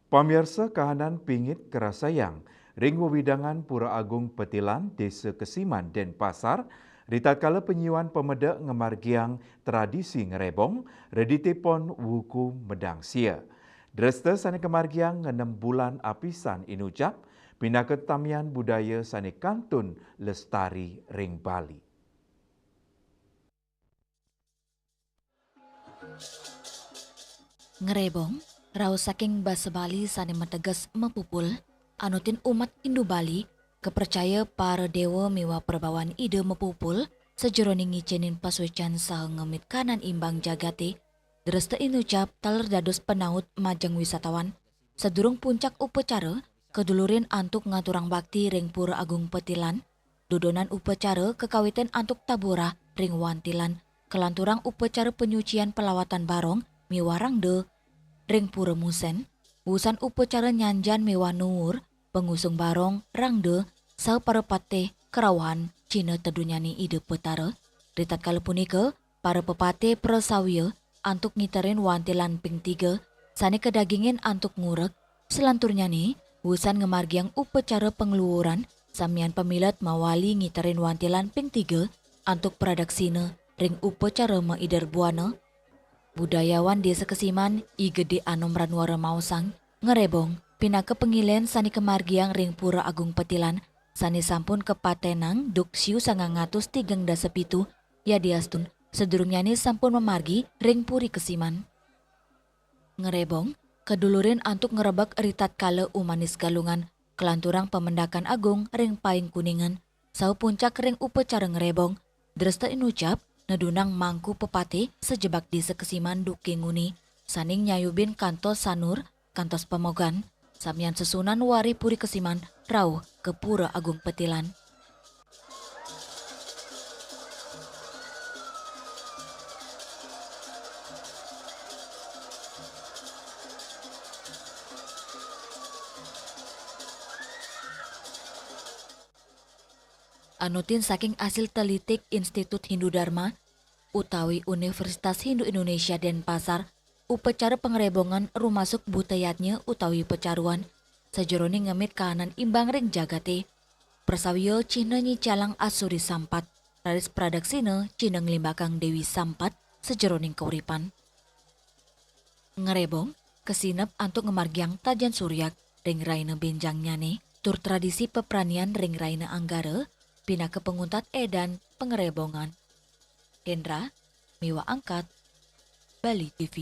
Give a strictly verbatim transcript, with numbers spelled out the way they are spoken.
Pamiarsa kahanan pingit karasayang ring wewidangan Pura Agung Petilan, Desa Kesiman, Denpasar, ritatkala panyiuan pamedek ngamargiang tradisi ngrebong, redite pon wuku medang sia. Dresta sane kamargiang ngenem bulan apisan inucap, pinaka tamian budaya sane kantun lestari ring Bali. Ngrebong, rauh saking basa Bali sane mateges mapupul, anutin umat Hindu Bali, kapracaya para dewa miwah prabawan Ida mapupul sajeroning ngicenin pasuecan saha ngemit kahanan imbang jagate, dresta inucap taler dados panaut majeng wisatawan. Sadurung puncak upacara, kadulurin antuk ngaturang bakti ring Pura Agung Petilan. Dudonan upacara kakawitin antuk taburah ring wantilan, kalanturang upacara panyucian palawatan barong miwah rangda ring Pura Musen. Wusan upacara nyanjan miwah nuwur, pangusung barong, rangda, saha para patih karauhan cihna tedunnyane Ida Betara. Ritatkala punika, para pepatih prasawiya antuk ngiterin wantilan ping tiga, sane kadagingin antuk ngurek. Salanturnyane, wusan ngamargiang upacara pangluhuran, samian pamilet mawali ngiterin wantilan ping tiga antuk pradaksina ring upacara maider buana. Budayawan Desa Kesiman, I Gede Anom Ranwara maosang, ngrebong pinaka pangilen sane kamargiang ring Pura Agung Petilan, sane sampun kapatenang duk siu sangang atus tigang dasa pitu, yadiastun sadurungnyane sampun mamargi ring Puri Kesiman. Ngrebong kadulurin antuk ngrebek ritatkala umanis Galungan, kalanturang pamendakan agung ring Paing Kuningan, saha puncak ring upacara ngrebong, dresta inucap nedunang mangku pepatih sajebag Desa Kesiman duke nguni, saning nyayubin kantos sanur, kantos pamogan, samian sesuunan warih Puri Kesiman rauh ka Pura Agung Petilan. Anutin saking asil telitik Institut Hindu Dharma utawi Universitas Hindu Indonesia Denpasar, upacara pangrebongan rumasuk buta yadnya utawi pacaruan, sajeroning ngemit kahanan imbang ring jagate. Prasawiya cihna nyicalang Asuri Sampat, raris pradaksina cihna nglimbakang Dewi Sampat sajeroning kauripan. Ngrebong kasineb antuk ngamargiang tajan suryak ring raina benjangnyane, tur tradisi pepranian ring raina Anggara pinaka panguntat edan pangrebongan. Hendra miwah Angkat, Bali T V.